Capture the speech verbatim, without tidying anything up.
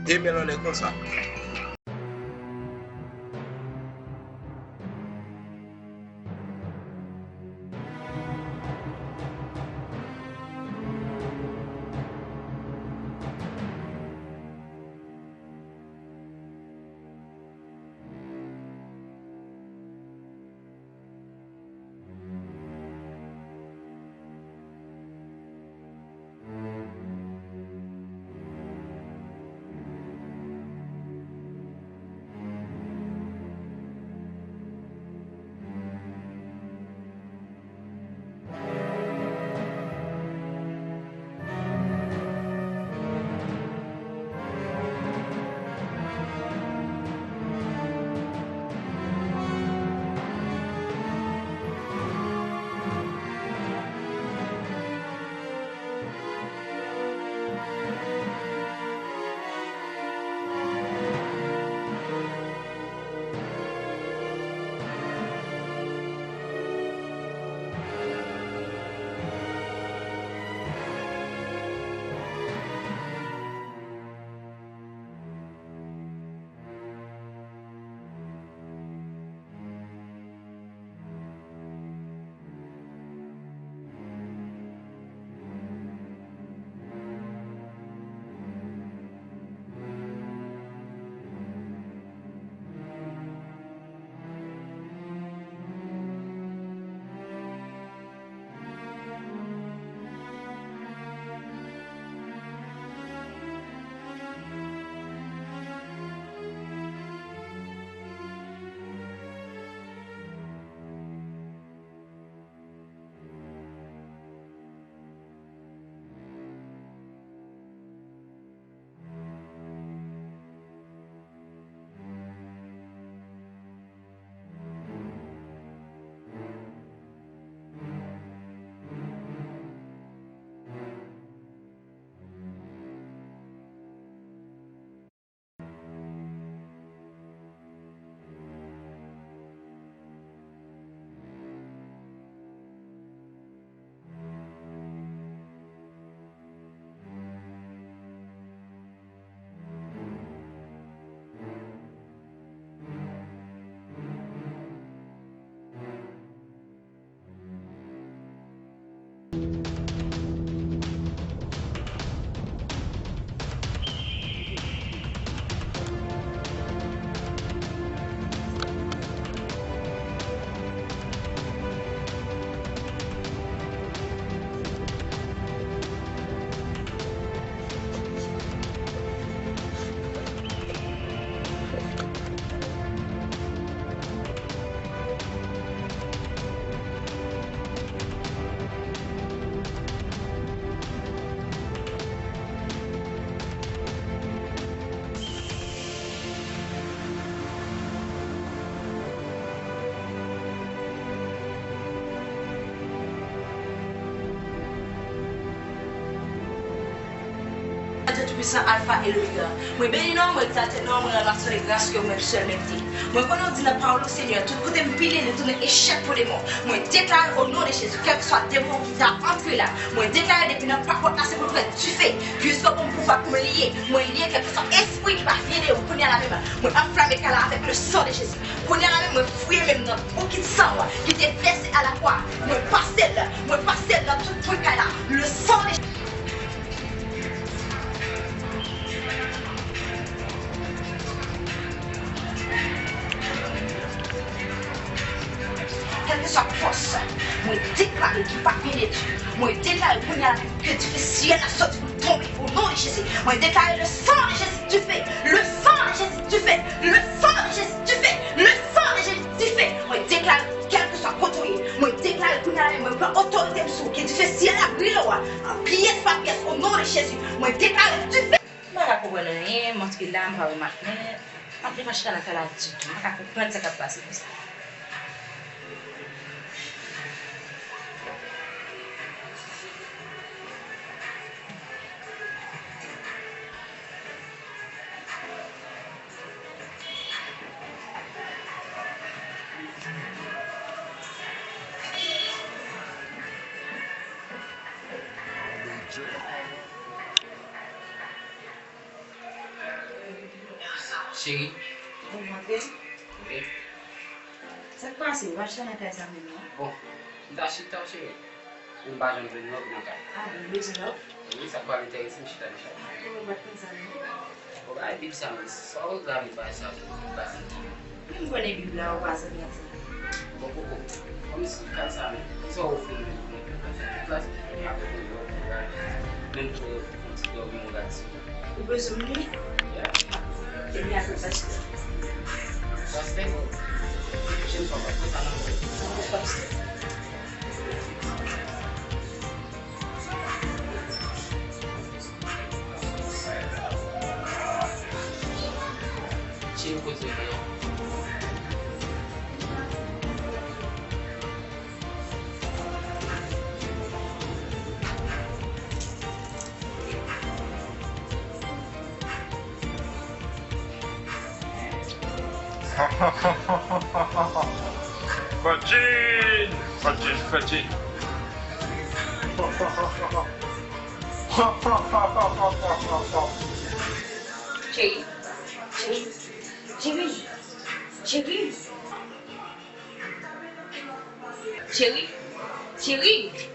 Demen lòlè konsa. Bondye Toupisan, Alfa e Lomega. Mwen beni non w, mwen egzalte non w, mwen rann w aksyon e gras ke ou menm sèl merite. Mwen konnen w di nan pawòl ou, Senyè, tout kote m pile, li tounen echèk pou demon. Mwen deklare o non de Jezi, kèlkeswa demon ki ta antre la, mwen deklare depi nan papòt la, se pou l pran dife. Piske bon pouvwa pou m liye, mwen liye kèlkeswa espri ki pa vle de ou. Kounye a la menm, mwen anflame kay la avèk le sang de Jésus. Kounye a la menm, mwen fouye menm nan boukit san w ki te vèse a la kwa. Mwen pase l, mwen pase l nan tout twi kay la. Le sang de Kèlkeswa fòs, mwen deklare ki pa penetre. Mwen deklare kounye a ke dife syèl la sòti pou l tonbe o non de Jezi. Mwen deklare le sang de Jésus dife, le sang de Jésus dife, le sang de Jésus dife, le sang de Jésus dife. Mwen deklare kèlkeswa kote w ye, mwen deklare kounye a la menm, mwen pran otorite m sou ou, ke dife syèl la brile w a, pyès pa pyès o non de Jezi. Mwen deklare dife. M pa ka konprann anyen, m antre la, m pa wè Marc, men Marc li pa chita nan kay la ditou. M pa ka konprann sa k ap pase konsa. Cheri. Bon, m antre. Wi. Sa k pase? Ou pa chita nan kay sa menm non? Bon, m ta chita, cheri. Ou m pa janm jwenn lòv nan kay. Ah, bon, ou bezwen lòv? Wi, sa k pral enterese m chita nan kay. Ah, bon, m pa t konn sa non. Bon, bagay Bib sa menm, sa w la vin bay sa tou, Bib la se ki yo. Men m konnen Bib la, ou pa zanmi ak sa. Bon, Koko, kòm si kay sa menm, kisa w ofri m menm pou mwen fè kay sa? Tout la se pou mwen avèk mwen, pou mwen, menm pou mwen fè yon ti dòmi, mwen gade si. Ou bezwen m wi? Yeah. Ebyen, apre pastè. Pastè? Chen pa pastè sa nan mwen. Apre pastè. Cheri, kote w ye? Fadjin! Fadjin, Fadjin. Cheri, cheri, cheri, cheri, cheri, cheri.